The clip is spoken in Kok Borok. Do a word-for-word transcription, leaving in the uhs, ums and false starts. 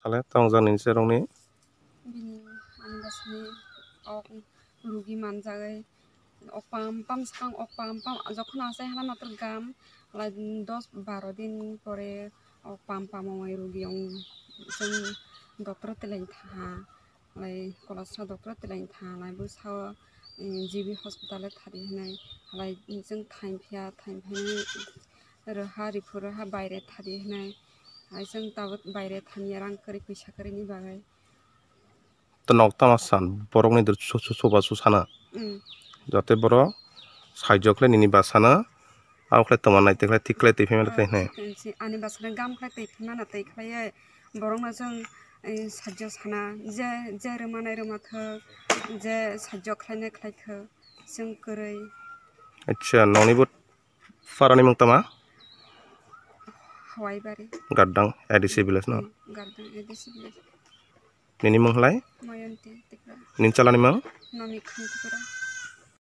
Tale tongjaknini cherokni. Bini ani bwsani ok rugi manjagwi ok pam pam swkang ok pam pam jokhon achai hana matwr gam lai dos baro din pore ok pam pam ongwi rugi ong chwng doctor twilai thaha lai kolasra doctor twilai thaha lai bwsao G B hospital o thadi hinai lai chwng thaim phiya thaim phainai rwha riphu rwha baire thadi hinai hai chwng tabuk baire thaniya rang kwrwi pwisa kwrwini bagwi. To nok tama san borokni dr su- su- suba su sana. Mm. Jate borok saijo khle nini basana abo khle tongma nai te khle thik khle twi phaima khle hwnwi. Ani basana gam khlai twi phaimana twi khlaiwi borokno chwng eh, saijo sana je je rwmanai rwma thok je saijo khlainai khlai thok chwng kwrwi. Acha nokni bo pharani mung tama? Hawaibari. Gardang A D C village no? Gardang A D C village. Nini mung hlai? Mayanti Tripura. Nini chalani mung? Nami Khan Tripura.